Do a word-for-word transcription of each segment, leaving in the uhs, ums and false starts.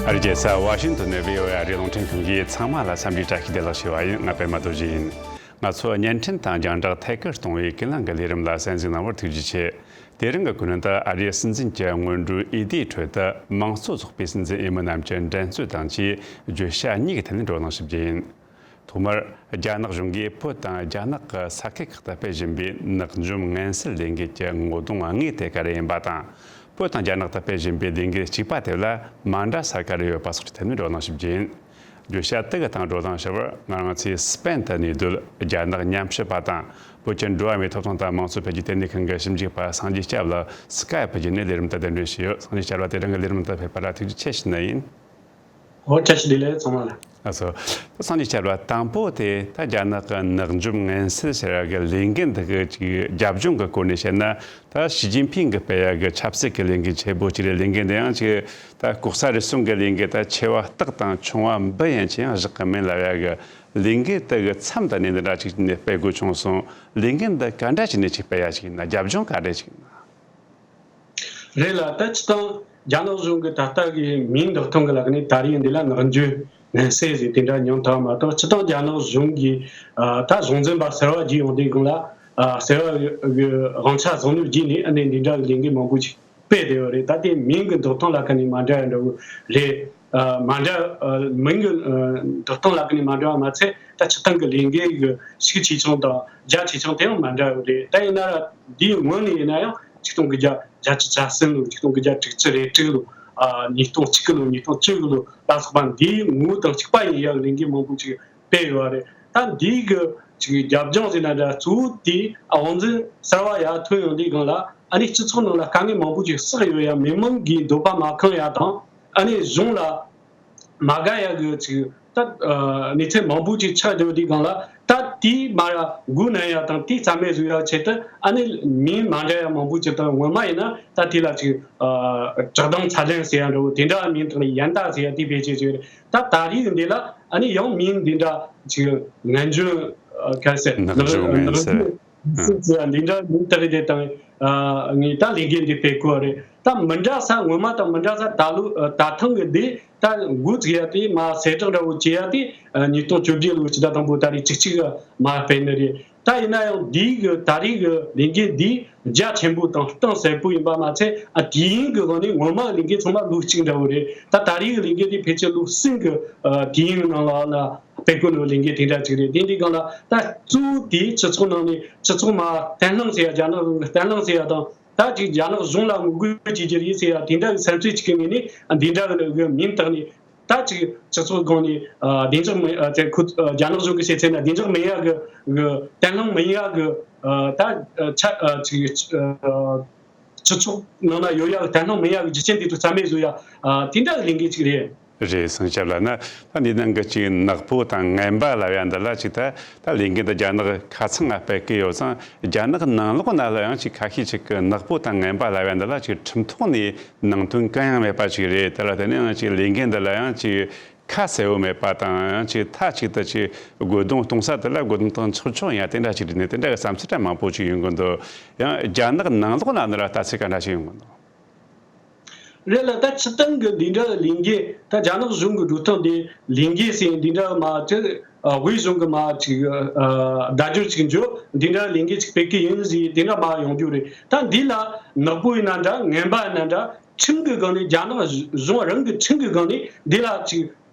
ཨ་རིའི་རྒྱལ་ས་ཝ་ཤིང་ཏོན་ནས་བྷི་ཨོ་ཨེ་ཨ་རིའི་རླུང་འཕྲིན་ཁང་གིས་ཚང་མ་ལ་འཚམས་འདྲིའི་བཀྲ་ཤིས་བདེ་ལེགས་ཞུ་བ་ཡིན། ང་པད་མ་རྡོ་རྗེ་ཡིན། ང་ཚོ་བརྙན་འཕྲིན་དང་རྒྱང་བསྒྲགས་ཐད་ཀར་གཏོང་བའི་ཀུན་གླེང་གི་ལས་རིམ་ལ་གསན་གཟིགས་གནང་བར་ཐུགས་རྗེ་ཆེ། དེ་རིང་གི་གོ་སྒྲིག་ད་ཨ་རིའི་སྲིད་འཛིན་གྱི་སྔོན་འགྲོའི་འོས་བསྡུའི་ཁྲོད་དུ་མང་གཙོ་ཚོགས་པའི་སྲིད་འཛིན་འོས་མི་རྣམས་ཀྱི་འགྲན་རྩོད་དང་བཅས་བརྗོད་བྱ་གཉིས་ཀྱི་ཐད་ནས་བགྲོ་གླེང་ཞུ་རྒྱུ་ཡིན། ཐོག་མར་རྒྱ་ནག་གཞུང་གིས་བོད་དང་རྒྱ་ནག་གི་ས་ཁུལ་ཁག་ཏུ་སྤེལ་བཞིན་པའི་ནག་འཇོམས་ངན་སེལ་ལས་འགུལ་གྱི་ངོ་གདོང་དངོས་དེ་ག་རེ་ཡིན་པ་དང་། བོད་དང་རྒྱ་ནག་ཏུ་སྤེལ་བཞིན་པའི་ལས་འགུལ་གཅིག་པ་དེ་ལ་མ་འདྲ་ས་ག་རེ་ཡོད་པ་སོགས་ཀྱི་ཐད་ནས་བགྲོ་གླེང་ཞུ་རྒྱུ་ཡིན། བརྗོད་བྱ་དེ་གི་སྟེང་བགྲོ་གླེང་ཞུ་བར་ང་རང་ཚོའི་སི་པེན་དུ་གནས་སྡོད་རྒྱ་ནག་ཉམས་ཞིབ་པ་དང་བོད་ཀྱི་འགྲོ་བ་མིའི་ཐོབ་ཐང་དང་མང་གཙོ་འཕེལ་རྒྱས་ལྟེ་གནས་ཁང་གི་ཞིབ་འཇུག་པ་སངས་རྒྱས་སྐྱབས་ལགས་སི་ཀའེ་པི་བརྒྱུད་ནས་ལས་རིམ་དུ་གདན་འདྲེན་ཞུས་ཡོད། སངས་རྒྱས་སྐྱབས་ལགས་དེ་རིང་གི་ལས་རིམ་དུ་ཕེབས་པ་ལ་ཐུགས་རྗེ་ཆེ་ཞུ་ནི་ཡིན། ཨོ་བཀྲ་ཤིས་བདེ་ལེགས་ཚང་མ་ལ། ལགས་སོ། སངས་རྒྱས་སྐྱབས་ལགས། དང་པོ་དེ་ད་རྒྱ་ནག་གི་ནག་འཇོམས་ངན་སེལ་ཟེར་ཡ་གི་ལས་འགུལ་འདི་གི་ཅིག་རྒྱབ་ལྗོངས་ཀྱི་སྐོར་ནས་བཤད་ན། ད་ཞི་ཅིན་ཕིང་གི་སྤེལ་ཡ་གི་ཆབ་སྲིད་ཀྱི་ལས་འགུལ་ཆེ་པོ་ཅིག་རེད། ལས་འགུལ་འདི་ཡང་ཅིག་ད་ལྐོག་ཟ་རུལ་སུངས་ཀྱི་ལས་འགུལ་ད་ཆེ་བ་སྟག་དང་ཆུང་བ་འབུ་ཡན་ཆད་ཡང་བཞག་གི་མིན་ལབ་ཡ་གི་ལས་འགུལ་དེ་གི་མཚམས་དེ་ནས་འདི་འདྲ་ཅིག་ནས་སྤེལ་དགོས་བྱུང་སོང་། ལས་འགུལ་འདི་ག་འདྲ་ཅིག་ནས་ཅིག་སྤེལ་ཡ་ཅིག་ཡིན་ན། རྒྱབ་ལྗོངས་ག་འདྲ་ཅིག་ཡིན་ན། རེད་ལ། ད་སྤྱིར་བཏང་རྒྱ་ནག་གཞུང་གི་ད་ལྟ་གི་མིང་འདོགས་སྟངས་གི་ལ་ནི་ད་རེས་འདི་ལ་ནག་འཇོམས་ངན་སེལ་ཟེར་དེ་འདྲ་མིང་བཏགས་མ་གཏོགས། སྤྱིར་བཏང་རྒྱ་ནག་གཞུང་གི་ཨ་ད་གཞུང་འཛིན་པ་གསར་བ་བརྒྱུད་ཡོང་དུས་སྒང་ལ། ཨ་གསར་བ་གི་དབང་ཆ་བཟུང་ནས་བརྒྱུད་ནས་ཨ་ནི་འདི་འདྲ་གི་ལས་འགུལ་མང་པོ་ཞིག་སྤེལ་བསྡད་ཡོད་རེད། ད་དེ་མིང་གི་འདོགས་སྟངས་ལ་ཁ་ནས་མ་འདྲ་ཡ་འདྲ་བོ་རེད། ཨ་མ་འདྲ་ཨ་མིང་གི་ཨ་འདོགས་སྟངས་ལ་ཁ་ནས་མ་འདྲ་བ་མ་ཚད། ད་སྤྱིར་བཏང་གི་ལས་འགུལ་གི་ཤུགས་ཆེ་ཆུང་དང་རྒྱ་ཆེ་ཆུང་དེ་ཡང་མ་འདྲ་བ་རེད། ད་ཡིན་ན་ར་འདིའི་ངོས་ནས་ཡིན་ན་ཡང་ཆིག་སྟོང་དགུ་བརྒྱ་བརྒྱད་ཅུ་གྱ་གསུམ་ལོ། ཆིག་སྟོང་དགུ་བརྒྱ་དྲུག་ཅུ་རེ་དྲུག་ལོ། ཨ་ཉིས་སྟོང་གཅིག་ལོ། ཉིས་སྟོང་བཅུ་དགུ་ལོ་ལ་སོགས་པ་འདིའི་ངོ་བོ་དང་གཅིག་པ་ཡིན་ཡག་ལས་འགུལ་མང་པོ་ཅིག་སྤེལ་ཡོད་རེད། ད་འདིའི་གི་ཅིག་རྒྱབ་ལྗོངས་ཟེར་ན་འདྲ། གཙོ་བོ་དེ་ཨ་དབང་འཛིན་གསར་བ་ཡར་ཐོན་ཡོང་དུས་སྒང་ལ་ཨ་ནི་སྤྱི་ཚོགས་ནང་ལ་དཀའ་ངལ་མང་པོ་ཅིག་བསགས་ཡོད་ཡ། མི་མང་གིས་འདོད་པ་མ་ཁེངས་ཡ་དང་། ཨ་ནི་གཞུང་ལ་མ་དགའ་ཡ་གི་ཅིག་ད་ཨ་གནས་ཚུལ་མང་པོ་ཅིག་ཆགས་ཡོད་དུས་སྒང་ལ། ད་དེའི་མར་མགོ་མནན་ཡ་དང་དེ་རྩ་མེད་བཟོ་ཡ་ཆེད་དུ་ཨ་ནི་མིང་མ་འདྲ་ཡ་མང་པོ་ཅིག་དང་། སྔོན་མ་ཡིན་ན་ད་དེ་ལ་ཅིག་ཨ་བཀྲག་མདངས་ཚད་ལྡན་ཟེར་ཡ་འདྲ་བོ་དེ་འདྲ་མིང་དང་ཡན་ད་ཟེར་ཡ་དེ་བེད་སྤྱོད་བྱས་ཡོད་རེད། ད་ད་རེས་འདི་ལ་ཨ་ནི་ཡང་མིང་འདི་འདྲ་ཅིག་ངན་ཇུས་ག་ཟེར། ནག་ཇུས་ངན་སེལ། ནག་ཇུས་ངན་སེལ་འདི་འདྲ་མིང་བཏགས་ཏེ་དང་ངས་ད་ལས་འགུལ་འདི་སྤེལ་གོ་རེད། ད་མི་འདྲ་ས་སྔོན་མ་དང་མི་འདྲ་ས་ད་ལོ་ད་ཐེངས་ཀྱི་འདི་ད་འགོ་ཚུགས་ཡ་དེ་མ་གསལ་བསྒྲགས་འདྲ་བོ་བྱེད་ཡ་དེ་ཉིས་སྟོང་བཅོ་བརྒྱད་ལོའི་ཕྱི་ཟླ་དང་པོ་ད་རེས་བཅུ་གཅིག་གི་མ་སྤེལ་ནི་རེད། ད་ཡིན་ན་ཡང་འདིའི་གི་ད་རེས་གི་ལས་འགུལ་འདི་རྒྱ་ཆེན་པོ་དང་གཏིང་ཟབ་པོ་ཡིན་པ་མ་ཚད། ཨ་དུས་ཡུན་གི་སྒང་ནས་སྔོན་མ་གི་ལས་འགུལ་ཚང་མ་ལོ་གཅིག་འདྲ་བོ་རེད། ད་ད་རེས་གི་ལས་འགུལ་འདི་ཕལ་ཆེར་ལོ་གསུམ་གི་ཨ་དུས་ཡུན་ནང་ལ་ལ་སྤེལ་གོ་ནོ་ལས་འགུལ་དེ་འདྲ་ཅིག་རེད། དེ་འདི་སྒང་ལ་ད་གཙོ་བོ་དེ་སྤྱི་ཚོགས་ནང་ནས་སྤྱི་ཚོགས་མ་བརྟན་ལྷིང་ཟེར་ཡ། རྒྱ་ནག་གི་བརྟན་ལྷིང་ཟེར་ཡ་དང་། ད་ཅིག་རྒྱ་ནག་གཞུང་ལ་ངོ་རྒོལ་བྱེད་རྒྱུ་རེད་ཟེར་ཡ་དེ་འདྲ་གི་བསམ་ཚུལ་ཅིག་གི་ངོས་ནས་འདི་འདྲ་གི་མིང་བཏགས་ནས། ད་ཅིག་སྤྱི་ཚོགས་སྒང་ནས་ཨ་བདེ་འཇགས་མི་ཨ་ཅིག་ཁོ་རྒྱ་ནག་གཞུང་གི་བཤད་ཚད་ན་བདེ་འཇགས་མེད་ཡ་གི་གི་བརྟན་ལྷིང་མེད་ཡ་གི་ཨ་ད་ཨ་ཆ་ཨ་ཅིག་ཨ་སྤྱི་ཚོགས་ནང་ན་ཡོད་ཡ་གི་བརྟན་ལྷིང་མེད་ཡ་གི་རྒྱུ་རྐྱེན་དེ་ཚོ་རྩ་མེད་བཟོ་ཡ་ཨ་དེ་འདྲ་གི་ལས་འགུལ་ཅིག་རེད། རེད། སངས་རྒྱས་སྐྱབས་ལགས། ན་ད་འདི་ནང་གི་ཅིག་ནག་པོ་དང་ངན་པ་ལབ་ཡ་འདི་ལ་ཅིག་ད་ད་ལས་འགུལ་འདི་རྒྱ་ནག་ཁ་ཚང་ང་སྤེལ་གི་ཡོད་ཙང་། རྒྱ་ནག་ནང་ལོགས་ན་ལ་ཡང་ཅིག་ཁ་ཤས་ཅིག་གི་ནག་པོ་དང་ངན་པ་ལབ་ཡ་འདི་ལ་ཅིག་ཁྲིམས་ཐོག་ནས་ནང་དོན་གང་ཡང་མེད་པ་ཅིག་རེད། དེ་ལ་དེ་ནས་ཡང་ཅིག་ལས་འགུལ་འདི་ལ་ཡང་ཅིག་ཁ་གསལ་བོ་མེད་པ་དང་། ཡང་ཅིག་མཐའ་གཅིག་ཏུ་ཅིག་རྒོལ་རྡུང་གཏོང་ས་དེ་ལ་རྒོལ་རྡུང་བཏང་ཆོག་ཆོག་ཡང་དེ་འདྲ་ཅིག་རེད་ནས། དེ་འདྲ་གི་བསམ་ཚུལ་ད་མང་པོ་ཅིག་ཡོང་གི་འདུག། ཡང་རྒྱ་ནག་ནང་ལོགས་ན་འདི་ལ་ལྟ་ཚུལ་ག་འདྲ་ཞིག་ཡོང་གི་འདུག། རེད་ལ། ད་སྤྱིར་བཏང་གི་འདི་འདྲ་ལས་འགུལ། ད་རྒྱ་ནག་གཞུང་གི་འགྲོ་སྟངས་དེ་ལས་འགུལ་ཟེར་འདི་འདྲ་མ་ཅིག་ཨ་དབུས་གཞུང་གི་མ་ཅིག་ཨ་བརྡ་སྦྱོར་ཅིག་འཇོག། འདི་འདྲ་ལས་འགུལ་ཅིག་སྤེལ་གི་ཡིན་ཟེར་འདི་འདྲ་མ་ཡོང་རྒྱུ་རེད། ད་འདི་ལ་ནག་པོ་ཡིན་ན་འདྲ་ངན་པ་ཡིན་ན་འདྲ། ཁྲིམས་ཀྱི་སྒང་ནས། རྒྱ་ནག་གཞུང་རང་གི་ཁྲིམས་ཀྱི་སྒང་ནས་འདི་ལ་ཅིག་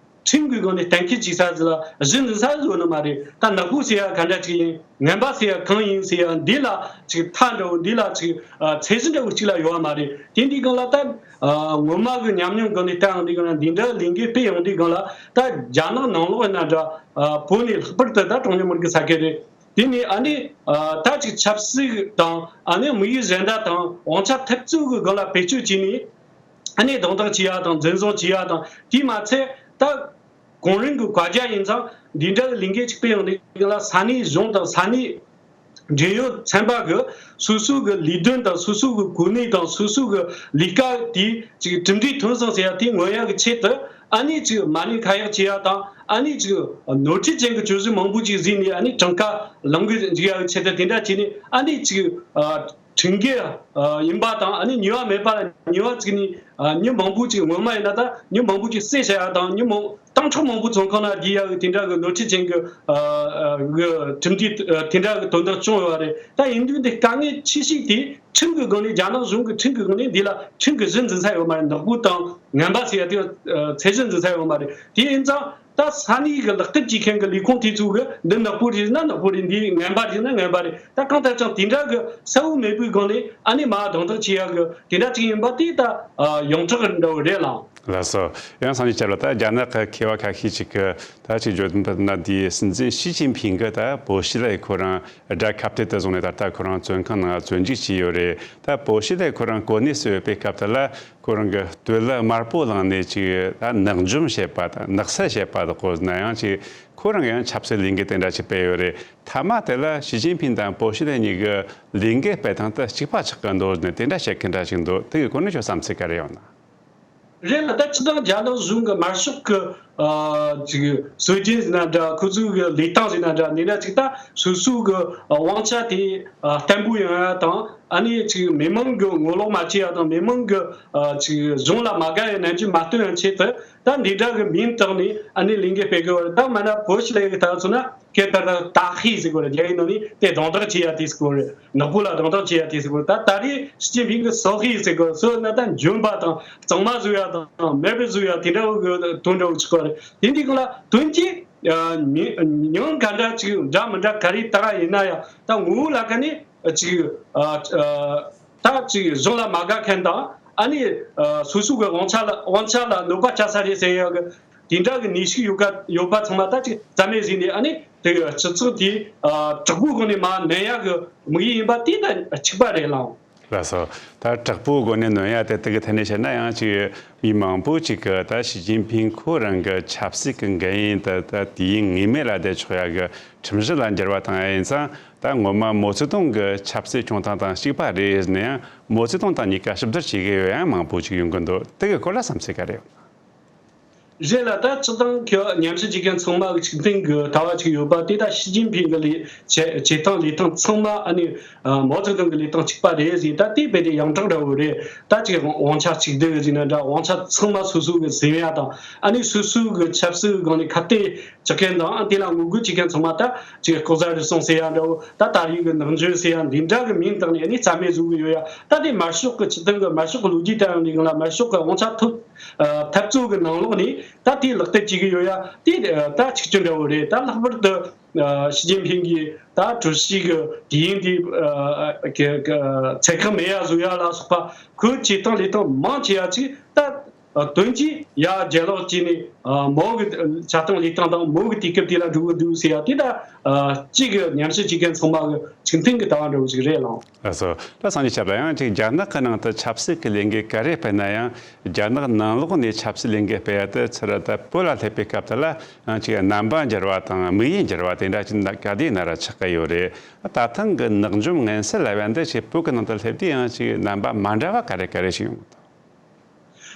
ཁྲིམས་ཀྱི་སྒང་ནས་གཏན་འཁེལ་བྱེད་ས་ཟིག་ལ་གཞི་འཛིན་ས་ཟིག་ཡོད་ནི་མ་རེད། ད་ནག་པོ་ཟེར་ཡ་ག་འདྲ་ཅིག་ཡིན། ངན་པ་ཟེར་ཡ་གང་ཡིན་ཟེར་ཡ་འདི་ལ་ཅིག་མཐའ་འདྲ་བོ། འདི་ལ་ཅིག་ཨ་ཚད་གཞི་འདྲ་བོ་གཅིག་ལ་ཡོད་པ་མ་རེད། དེ་འདི་སྒང་ལ་ད་ཨ་སྔོན་མ་གི་ཉམས་མྱོང་སྒང་ནས་བལྟ་ཡོང་དུས་སྒང་ལ། འདི་འདྲ་ལས་འགུལ་སྤེལ་ཡོང་དུས་སྒང་ལ། ད་རྒྱ་ནག་ནང་ལོགས་ཡིན་ན་འདྲ། ཨ་བོད་ནས་ལྷག་པར་དུ་ད་གྲངས་ཉུང་མི་རིགས་ཀྱི་ས་ཁུལ་རེད། དེ་ནས་ཨ་ནི་ཨ་ད་ཅིག་ཆབ་སྲིད་དང་། ཨ་ནི་དམིགས་ཡུལ་གཞན་དག་དང་། དབང་ཆ་འཐབ་རྩོད་ཀྱི་སྒང་ལ་བེད་སྤྱོད་བྱས་ནས། ཨ་ནི་རྡུང་རྡེག་བྱེད་ཡ་དང་། འཛིན་བཟུང་བྱེད་ཡ་དང་། དེས་མ་ཚད་ད་གོང་རིམ་གྱི་བཀའ་རྒྱ་ཡིན་ཙང་། འདི་འདྲ་གི་ལས་འགུལ་ཅིག་སྤེལ་ཡོང་དུས་ལ། ས་གནས་གཞུང་དང་ས་གནས་འབྲེལ་ཡོད་ཚན་པ་གི་སོ་སོ་གི་ལས་དོན་དང་། སོ་སོ་གི་གོ་གནས་དང་། སོ་སོ་གི་ལས་ཀ་དེ་ཅིག་གྲུབ་འབྲས་ཐོན་སོང་ཟེར་ཡ་དེ་མངོན་ཡ་གི་ཆེད་དུ། ཨ་ནི་ཅིག་མ་ཎི་ཁ་ཡག་བྱེད་ཡ་དང་། ཨ་ནི་ཅིག་ནོར་འཁྲུལ་ཅན་གྱི་གྱོད་གཞི་མང་པོ་ཅིག་བཟོས་ནས། ཨ་ནི་གྲངས་ཀ་ལང་གི་འཇུག་ཡ་གི་ཆེད་དུ་དེ་འདྲ་བྱས་ནས། ཨ་ནི་ཅིག་ཨ། ཁྲིམས་འགལ་ཡིན་པ་དང་། ཨ་ནི་ཉེས་པ་མེད་པ་ལ་ཉེས་པ་བཙུགས་ནས་མི་མང་པོ་ཅིག་སྔོན་མ་ཡིན་ན་ད་མི་མང་པོ་ཅིག་བསད་བྱ་ཡ་དང་། མི་མང་སྟོང་ཕྲག་མང་པོ་བཙོན་ཁང་ནང་བསྡད་ཡ་གི་དེ་འདྲ་གི་ནོར་འཁྲུལ་ཅན་གྱི་གི་ཁྲིམས་འདི་དེ་འདྲ་གི་དོན་དག་བྱུང་ཡོད་རེད། ད་ཡིན་དུས་འདི་དཀའ་ངལ་ཆེ་ཤོས་དེ་ཁྲིམས་ཀྱི་སྒང་ནས། རྒྱ་ནག་གཞུང་གི་ཁྲིམས་ཀྱི་སྒང་ནས་འདི་ལ་ཁྲིམས་ཀྱི་གཞི་འཛིན་ས་ཡོད་མ་རེད། ནག་པོ་དང་ངན་པ་ཟེར་ཡ་དེ་ཚད་གཞི་འཛིན་ས་ཡོད་མ་རེད། དེ་ཡིན་ཙང་ད་ས་གནས་ཀྱི་ལག་དེབ་བྱེད་མཁན་གྱི་ལས་ཁུངས་དེ་ཚོ་གི་འདི་ནག་པོ་རེད་ན་ནག་པོ་རེད། འདི་ངན་པ་རེད་ན་ངན་པ་རེད། ད་གང་ལྟར་ཀྱང་དེ་འདྲ་གི་གསལ་བོ་མེད་པའི་སྒང་ནས་ཨ་ནི་མར་རྡུང་རྡེག་བྱེད་ཡ་གི་དེ་འདྲ་ཅིག་ཡིན་པ་དེ་ད་ཡོངས་གྲགས་འདྲ་བོ་རེད་ལགས། ལགས་སོ། ཡང་སང་ཉིན་བཅར་བ་ད་རྒྱ་ནག་གི་མཁས་པ་ཁ་ཤས་ཅིག་གིས་ད་ཅིག་བརྗོད་དོན་ལྟར་ན། དེའི་སྲིད་འཛིན་ཞི་ཅིན་ཕིང་གིས་ད་པོ་ཞི་ལའེ་ཁོ་རང་དགྲ་ཁ་གཏད་དུ་བཟུང་ནས་ད་ལྟ་ཁོ་རང་བཙོན་ཁང་ནང་བཙོན་འཇུག་བྱས་ཡོད་རེད། ད་པོ་ཞི་ལའེ་ཁོ་རང་གོ་གནས་སུ་ཡོད་པའི་སྐབས་དེ་ལ་ཁོ་རང་གི་སྟོད་ལྭ་དམར་པོ་བླངས་ནས་ཅིག་ད་ནག་འཇོམས་བྱེད་པ་དང་ནག་སེལ་བྱེད་པ་དག་གོ་ན་ཡང་ཅིག་ཁོ་རང་ཡང་ཆབ་སྲིད་ལས་འགུལ་དེ་འདྲ་ཅིག་སྤེལ་ཡོད་རེད། མཐའ་མ་དེ་ལ་ཞི་ཅིན་ཕིང་དང་པོ་ཞི་ལའེ་གཉིས་ཀྱི་ལས་འགུལ་སྤེལ་སྟངས་དེ་གཅིག་པ་ཆགས་ཀྱི་འདུག་ནས་དེ་འདྲ་བཤད་མཁན་འདྲ་ཞིག་འདུག་དེ་གི་སྐོར་ནས་ཁྱོད་བསམ་ཚུལ་ག་རེ་ཡོད་ན། རེད་ལ། ད་སྤྱིར་བཏང་རྒྱ་ནག་གཞུང་གི་དམར་ཤོག་གི་ཨ་ཅིག་སྲོལ་རྒྱུན་ཟེར་ན་འདྲ། ཁོ་ཚོའི་གི་ལས་སྟངས་ཟེར་ན་འདྲ། འདི་འདྲ་ཅིག་ད་སོ་སོའི་གི་དབང་ཆ་དེ་ཨ་བརྟན་པོ་ཡོང་ཡ་དང་། ཨ་ནི་ཅིག་མི་མང་གི་ངོ་ལོག་མ་བྱེད་ཡ་དང་། མི་མང་གི་ཨ་ཅིག་གཞུང་ལ་མ་དགའ་ཡ་ནན་གྱིས་མ་སྟོན་ཡ་ཆེད་དུ། ད་འདི་འདྲ་གི་མིང་བཏགས་ནས་ཨ་ནི་ལས་འགུལ་སྤེལ་གི་ཡོད་རེད། ད་མ་ན་པོ་ཞི་ལའེ་གི་ད་མཚོན་ན། ཁེ་ད་ད་ཏ་ཧི་ཟེར་གོ་རེད། རྒྱ་ཡིག་ནང་ནས་དེ་རྡུང་རྡེག་བྱེད་ཡ་དེ་ཟེར་གོ་རེད། ནག་པོ་ལ་རྡུང་རྡེག་བྱེད་ཡ་དེ་ཟེར་གོ་རེད། ད་ད་རེས་ཞི་ཅིན་ཕིང་གི་སོ་ཧི་ཟེར་གོ་རེད། སོ་ན་ད་འཇོམས་པ་དང་གཙང་མ་བཟོ་ཡ་དང་མེད་པ་བཟོ་ཡ་དེ་འདྲ་བོ་གི་དོན་འདྲ་བོ་ཆགས་གོ་རེད། དེ་འདི་གང་ལ་དོན་གྱི་མིང་ག་འདྲ་ཅིག་འདྲ་མི་འདྲ་ག་རེ་བཏགས་ཡིན་ན་ཡང་། ད་ངོ་བོ་ལ་ཁ་ནས་ཅིག་ད་ཅིག་གཞུང་ལ་མ་དགའ་མཁན་དང་། ཨ་ནི་སོ་སོ་གི་དབང་ཆ་ལ་དབང་ཆ་ལ་གནོད་པ་བསྐྱལ་ས་རེད་ཟེར་ཡ་གི་དེ་འདྲ་གི་ནུས་ཤུགས་ཡོད་ག་ཡོད་པ་ཚང་མ་ད་ཅིག་རྩ་མེད་བཟོས་ནས། ཨ་ནི་དེ་གི་སྤྱི་ཚོགས་དེ་དྲག་པོའི་སྒོ་ནས་མར་ནོན་ཡ་གི་དམིགས་ཡུལ་ཡིན་པ་དེ་ད་གཅིག་པ་རེད་ལགས། ལགས་སོ། ད་དྲག་པོའི་སྒོ་ནས་ནོན་ཡ་དེ་དེ་གི་ཐད་ནས་བཤད་ན་ཡང་ཅིག་མི་མང་པོ་ཅིག་གིས་ད་ཞི་ཅིན་ཕིང་ཁོ་རང་གི་ཆབ་སྲིད་ཀྱི་འགན་ཡིན་ད་ད་དུས་ཡུན་ངེས་མེད་ལ་བསྡད་ཆོག་ཡ་གི་ཁྲིམས་གཞི་ལ་འགྱུར་བ་བཏང་ཡ་ཡིན་ཙང་། ད་ངོ་མ་མའོ་ཙེ་ཏུང་གི་ཆབ་སྲིད་སྐྱོང་སྟངས་དང་གཅིག་པ་རེད་ཟེར་ནས་ཡང་མའོ་ཙེ་ཏུང་དང་གཉིས་ཀ་ཞིབ་བསྡུར་བྱེད་ཀྱི་ཡོད་ཡང་མང་པོ་ཅིག་ཡོང་གི་འདུག་དེ་གི་སྐོར་ལ་བསམ་ཚུལ་ག་རེ་ཡོད། རེད་ལ། ད་སྤྱིར་བཏང་གི་ཉམས་ཞིབ་བྱེད་མཁན་ཚང་མ་གི་གཅིག་མཐུན་གི་ལྟ་བ་ཅིག་ཡོད་པ་དེ། ད་ཞི་ཅིན་ཕིང་གི་ལས་བྱེད་བྱེད་སྟངས་ལས་སྟངས་ཚང་མ། ཨ་ནི་མའོ་ཙེ་ཏུང་གི་ལས་སྟངས་གཅིག་པ་རེད་ཟེར། ད་དེ་རྦད་དེ་ཡོངས་གྲགས་འདྲ་བོ་རེད། ད་ཅིག་དབང་ཆ་གཅིག་སྡུད་ཟེར་ན་འདྲ། དབང་ཆ་ཚང་མ་སོ་སོ་གི་ཟིན་ཡ་དང་། ཨ་ནི་སོ་སོ་གི་ཆབ་སྲིད་སྒང་ནས་ཁ་གཏད་གཅོག་མཁན་དང་། དེ་ལ་ངོ་རྒོལ་བྱེད་མཁན་ཚང་མ་ད་ཅིག་ལྐོག་ཟ་རུལ་སུངས་ཟེར་ཡ་འདྲ་བོ། ད་ད་རེས་ཀྱི་ནག་འཇོམས་ཟེར་ཡ་འདི་འདྲ་གི་མིང་བཏགས་ནས་ཨ་ནི་རྩ་མེད་བཟོ་གི་ཡོད་ཡ། ད་དེ་དམར་ཤོག་གི་སྤྱི་དོན་གི་དམར་ཤོག་གི་ལོ་རྒྱུས་ལྟ་ཡོང་དུས་སྒང་ལ། དམར་ཤོག་གི་དབང་ཆ་ཐོབ་ཨ་འཐབ་རྩོད་གི་ནང་ལོགས་ནས་ད་དེ་ལག་བསྟར་བྱེད་གི་ཡོད་ཡ་དེ་ད་ཆིག་སྒྲིལ་འདྲ་བོ་རེད། ད་ལྷག་པར་དུ་ཨ་ཞི་ཅིན་ཕིང་གིས་ད་ཀྲུའུ་ཞི་གི་དུས་ཡུན་དེ་ཨ་གི་གི་ཚད་བཀག་མེད་ཡ་བཟོ་ཡ་ལ་སོགས་པ། ཁོའི་བྱེད་སྟངས་ལས་སྟངས་མང་ཆེ་བ་ཅིག་ད་དོན་གྱིས་ཡར་རྒྱལ་ལོག་བྱས་ནས་ཨ་མའོ་གི་བྱ་སྟངས་ལས་སྟངས་དང་མའོ་གི་དུས་སྐབས་དེ་ལ་འགྲོ་གི་འདུག་ཟེར་ཡ་དེ་ད་ཨ་གཅིག་གི་ཉམས་ཞིབ་བྱེད་མཁན་ཚང་མ་གི་གཅིག་མཐུན་གི་ལྟ་བ་འདྲ་བོ་ཞིག་རེད་ལགས། ལགས་སོ། ད་སང་ཉིན་ཆབ་ལ་ཡང་ཅིག་རྒྱ་ནག་གི་ནང་དུ་ཆབ་སྲིད་ཀྱི་ལས་འགུལ་ག་རེ་སྤེལ་ན་ཡང་། རྒྱ་ནག་ནང་ལོགས་ནས་ཆབ་སྲིད་ལས་འགུལ་སྤེལ་ཡ་དེ་ཚུར་ད་བོད་ལ་སླེབས་པའི་སྐབས་དེ་ལ་ཡང་ཅིག་རྣམ་པ་འགྱུར་བ་དང་དམིགས་ཡུལ་འགྱུར་བ་དེ་འདྲ་ཅིག་ག་དུས་ན་ར་ཆགས་ཀྱི་ཡོད་རེད། ད་ཐེངས་ཀྱི་ནག་འཇོམས་ངན་སེལ་ལབ་ཡ་འདི་ཅིག་བོད་ཀྱི་ནང་དུ་སླེབས་དུས་ཡང་ཅིག་རྣམ་པ་མ་འདྲ་བ་ག་རེ་ག་རེ་ཞིག་ཡོང་གི་འདུག་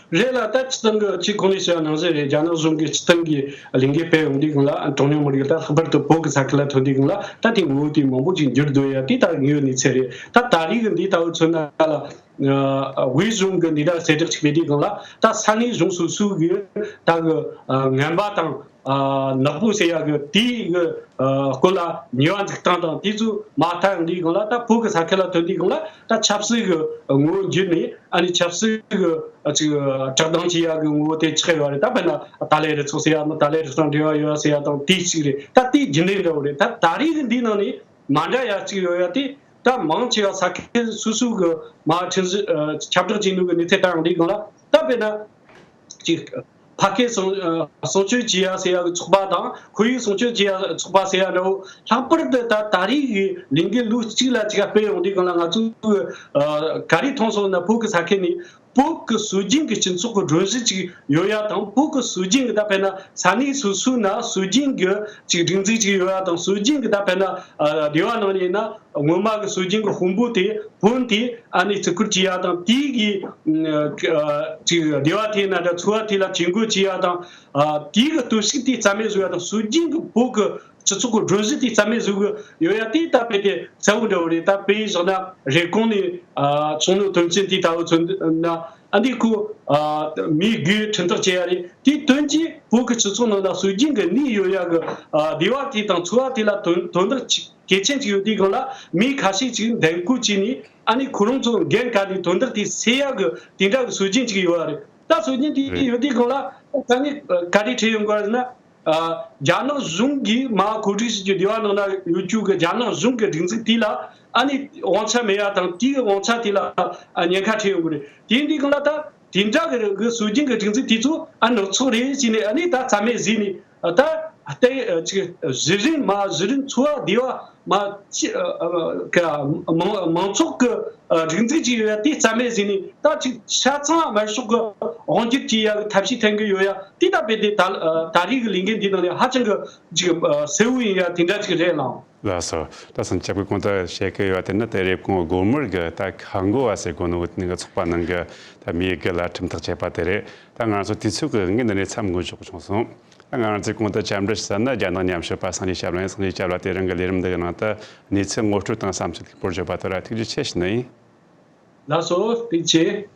རེད་ལ། ད་སྤྱིར་བཏང་གི་ཅིག་གོང་ནས་བཤད་པ་ནང་བཞིན་རེད། རྒྱ་ནག་གཞུང་གིས་སྤྱིར་བཏང་གི་ལས་འགུལ་སྤེལ་ཡོང་དུས་སྒང་ལ་གྲངས་ཉུང་མི་རིགས་ད་ལྷག་པར་དུ་བོད་ཀྱི་ས་ཁུལ་ལ་ཐོན་དུས་སྒང་ལ་ད་དེ་ངོ་བོ་དེ་མང་པོ་ཅིག་འགྱུར་སྡོད་ཡ་དེ་ད་དངོས་ཡོད་གནས་ཚུལ་རེད། ད་ད་རེས་ཀྱི་འདི་ལྟ་བུ་མཚོན་ན་ལ་དབུས་གཞུང་གི་འདི་འདྲ་གསལ་བསྒྲགས་ཅིག་སྤེལ་དུས་སྒང་ལ། ད་ས་གནས་གཞུང་སོ་སོ་གི་ད་གི་ངན་པ་དང་ནག་པོ་ཟེར་ཡ་གི་དེའི་གི་སྐོར་ལ་ཉེས་པ་འཛུགས་སྟངས་དང་དེ་ཚོ་མར་ཐག་ཡོང་དུས་སྒང་ལ། ད་བོད་ཀྱི་ས་ཁུལ་ལ་ཐོན་དུས་སྒང་ལ་ད་ཆབ་སྲིད་ཀྱི་ངོ་བོ་འགྱུར་ནས། ཨ་ནི་ཆབ་སྲིད་ཀྱི་ཅིག་བཀྲག་མདངས་ཆེ་ཡ་གི་ངོ་བོ་དེ་ཆགས་ཡོད་རེད། ད་དཔེར་ན་ཏཱ་ལའི་རུ་ཚོགས་ཟེར་ཡ་ནི་ཏཱ་ལའི་རུ་ཚོགས་འབྲེལ་བ་ཡོད་ཟེར་ཡ་དང་དེ་གཅིག་རེད། ད་དེ་རྒྱུན་ལྡན་འདྲ་བོ་རེད། ད་ད་རེས་ཀྱི་འདིའི་ནང་ནས་མ་འདྲ་ཡ་གཅིག་ཡོད་ཡ་དེ། ད་མང་ཆེ་བ་ས་ཁུལ་སོ་སོ་གི་མར་ཁྲིམས་གཞི་ཁྱབ་བསྒྲགས་བྱས་ནོ་གི་གནས་ཚུལ་ལྟར་ཡོང་དུས་སྒང་ལ། ད་དཔེར་ན་ཅིག་ཕ་སྐད་སྲུང་སྲུང་སྐྱོབ་བྱེད་ཡ་ཟེར་ཡ་གི་ཚོགས་པ་དང་། ཁོར་ཡུག་སྲུང་སྐྱོབ་བྱེད་ཡ་ཚོགས་པ་ཟེར་ཡ་འདྲ་བོ། ལྷག་པར་དུ་ད་ད་རེས་ཀྱི་ལས་འགུལ་ལོ་གཅིག་ལ་གཅིག་སྤེལ་ཡོང་དུས་སྒང་ལ། ང་ཚོ་གི་ག་རེ་མཐོང་སོང་ན། བོད་ཀྱི་ས་ཁུལ་ནས་བོད་ཀྱི་སྲོལ་རྒྱུན་གྱི་སྤྱི་ཚོགས་ཀྱི་སྒྲོམ་གཞི་ཅིག་ཡོད་ཡ་དང་། བོད་ཀྱི་སྲོལ་རྒྱུན་གྱི་ད་དཔེར་ན་ས་གནས་སོ་སོའི་ནང་སྲོལ་རྒྱུན་གྱི་ཅིག་སྒྲིག་འཛུགས་ཅིག་ཡོད་ཡ་དང་། སྲོལ་རྒྱུན་གྱི་ད་དཔེར་ན་སྡེ་བ་ནང་ནས་ཡིན་ན་སྔོན་མ་གི་སྲོལ་རྒྱུན་གྱི་དཔོན་པོ་དེ་དཔོན་དེ་ཨ་ནི་བརྩི་བཀུར་བྱེད་ཡ་དང་། དེའི་གི་ཅིག་སྡེ་བ་དེའི་ནང་འདྲ་ཚོ་བ་དེ་ལ་བྱེད་འགོ་བྱེད་ཡ་དང་། དེའི་གི་སྟོབས་ཤུགས་དེ་རྩ་མེད་བཟོ་ཡ་དང་། སྲོལ་རྒྱུན་གྱི་བོད་ཀྱི་ སྤྱི་ཚོགས་ཀྱི་སྒྲོམ་གཞི་དེ་རྩ་མེད་བཟོ་གི་ཡོད་ཡ་དེ་ད་དཔེ་དེ་གསལ་བོ་འདྲ་བོ་རེད། ད་དཔེ་བཞག་ན་རེབ་གོང་ནས་ཨ་ཚོང་ལས་དོན་ཚན་དེ་ལྟ་བུ་མཚོན་ན། ཨ་འདི་ཁོ་ཨ་མིའི་རྒུད་ཁྲིམས་ཐག་བཅད་ཡ་རེད། དེའི་དོན་གྱིས་བོད་ཀྱི་སྤྱི་ཚོགས་ནང་ལ་སྲོལ་རྒྱུན་གྱི་གནས་ཡོད་ཡ་གི་ཨ་སྡེ་བ་དེ་དང་ཚོ་བ་དེ་ལ་དོན་དོན་དག་ཅིག་གལ་ཆེན་ཅིག་ཡོད་དུས་སྒང་ལ། མི་ཁ་ཤས་ཅིག་འདེམས་བསྐོ་བྱས་ནས། ཨ་ནི་ཁོ་རང་ཚོ་འགན་ཁུར་ནས་དོན་དག་དེ་སེལ་ཡ་གི་དེ་འདྲ་གི་སྲོལ་རྒྱུན་ཅིག་ཡོད་རེད། ད་སྲོལ་རྒྱུན་དེ་རེད། ཡོད་དུས་སྒང་ལ་ད་ངས་བཀའ་དྲིན་དྲི་ཡོང་དགོས་ཟེར་ན། ཨ་རྒྱ་ནག་གཞུང་གིས་མར་གོ་སྒྲིག་བྱེད་རྒྱུ་སྡེ་བ་ནང་ན་ཡོད་རྒྱུ་གི་རྒྱ་ནག་གཞུང་གི་སྒྲིག་འཛུགས་དེ་ལ་ཨ་ནི་དབང་ཆ་མེད་ཡ་དང་། དེའི་དབང་ཆ་དེ་ལ་ཨ་ཉེན་ཁ་འཕྲད་ཡོང་གི་རེད། དེ་ཡིན་དུས་སྒང་ལ་ད་དེ་འདྲ་གི་གི་སྲོལ་རྒྱུན་གི་སྒྲིག་འཛུགས་དེ་ཚོ་ཨ་ནག་ཚོགས་རེད་ཟེར་ནས། ཨ་ནི་ད་རྩ་མེད་བཟོས་ནས། ཨ་ད་ལྟའི་ཨ་ཅིག་གཞི་རིམ་མ་གཞི་རིམ་ཚོ་བ་སྡེ་བ་མ་ཅི་ཨ་ཨ་ག་མང་མང་ཚོགས་ཀྱི་ཨ་སྒྲིག་འཛུགས་ཅིག་ཡོད་ཡ་དེ་རྩ་མེད་བཟོས་ནས། ད་ཅིག་ཆ་ཚང་དམར་ཤོག་གི་དབང་སྒྱུར་བྱེད་ཡ་གི་ཐབས་ཤེས་འཐེན་གི་ཡོད་ཡ་དེ་ད་དཔེ་དེ་ད་ཨ་ད་རེས་ཀྱི་ལས་འགན་འདི་ནང་ནས་ཧ་ཅང་གི་ཅིག་ཨ་གསལ་བོ་ཡིན་ཡ་དེ་འདྲ་ཅིག་རེད་ལགས། ལགས་སོ། ད་སང་སྐྱབས་ཀྱི་གོང་དུ་བཤད་ཀྱི་ཡོད་དེ་ནི། དེ་རེབ་གོང་དགོང་མོར་གི་ད་ཁ་མགོ་བ་ཟེར་གོ་ནོ་ནི་གི་ཚོགས་པ་ནང་གི་ད་མིའི་རྒུད་ལ་ཁྲིམས་ཐག་བཅད་པ་དེ་རེད། ད་ང་ཚོ་དུས་ཚོད་ཀྱི་དངོས་གནས་ནས་མཚམས་འགོ་འཇོག་བྱུང་སོང་། ད་ང་རང་ཚོའི་གོང་དུ་བཅར་འདྲི་ཞུ་ས་ནི་རྒྱ་ནག་ཉམ་ཞིབ་པ་སངས་རྒྱས་སྐྱབས་ལགས་ཡིན། སངས་རྒྱས་སྐྱབས་ལགས་དེ་རིང་གི་ལས་རིམ་འདི་གི་ནང་དུ་གནས་ཚུལ་ངོ་སྤྲོད་དང་བསམ་ཚུལ་ལེགས་པོར་བརྗོད་པ་དེ་ལ་ཐུགས་རྗེ་ཆེ་ཞུ་ནི་ཡིན། ལགས་སོ། ཐུགས་རྗེ་ཆེ།